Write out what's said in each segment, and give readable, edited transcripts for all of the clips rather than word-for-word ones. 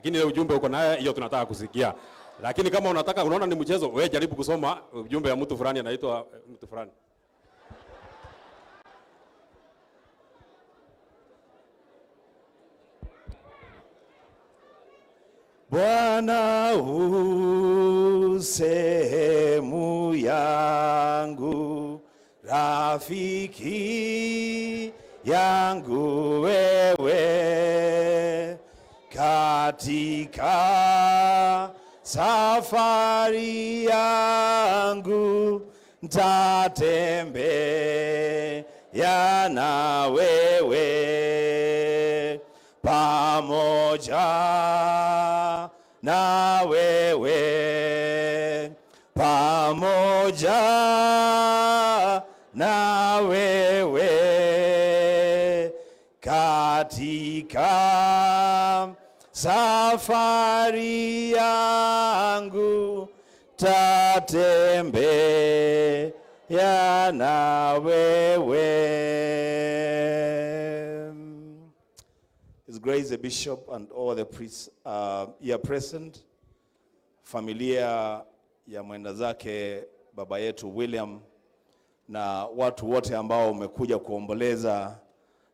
Lakini ile ujumbe uko naye hiyo tunataka kusikia. Lakini kama unataka unaona ni mchezo, wewe jaribu kusoma ujumbe ya mtu fulani anaitwa mtu fulani. Bwana u sehemu yangu, rafiki yangu wewe, katika safari yangu ntatembea na wewe pamoja na wewe, pamoja na wewe, katika safari yangu tatembea na wewe. His Grace the Bishop and all the priests here present, familia ya mwenda zake baba yetu William na watu wote ambao wamekuja kuomboleza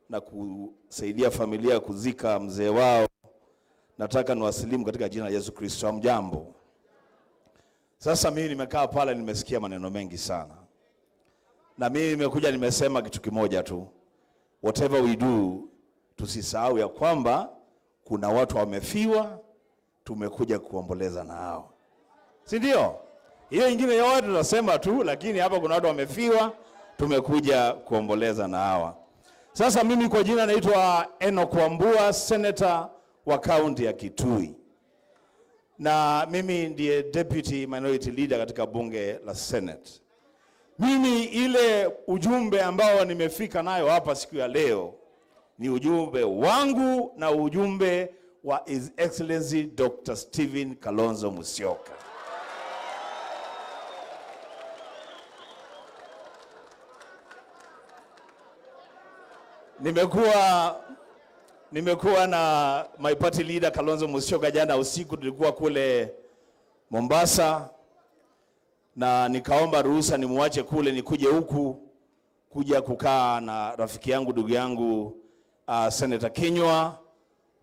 na kusaidia familia kuzika mzee wao, nataka niwasilimu katika jina la Yesu Kristo. Hamjambo? Sasa mimi nimekaa pale, nimesikia maneno mengi sana, na mimi nimekuja nimesema kitu kimoja tu, whatever we do, tusisahau ya kwamba kuna watu wamefiwa, tumekuja kuomboleza na hao, si ndio? Hiyo ingine yote tunasema tu, lakini hapa kuna watu wamefiwa, tumekuja kuomboleza na hawa. Sasa mimi kwa jina naitwa Enoch Wambua, senator wa kaunti ya Kitui, na mimi ndiye deputy minority leader katika bunge la Senate. Mimi ile ujumbe ambao nimefika nayo hapa siku ya leo ni ujumbe wangu na ujumbe wa His Excellency Dr. Stephen Kalonzo Musyoka. Nimekuwa na my party leader Kalonzo Musyoka jana usiku, tulikuwa kule Mombasa na nikaomba ruhusa nimuache kule nikuje huku kuja kukaa na rafiki yangu ndugu yangu Senator Kinyua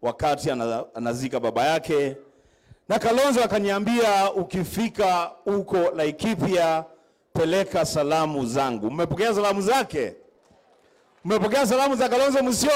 wakati anazika baba yake, na Kalonzo akaniambia ukifika huko Laikipia peleka salamu zangu. Mmepokea salamu zake? Mmepokea salamu za Kalonzo Musyoka?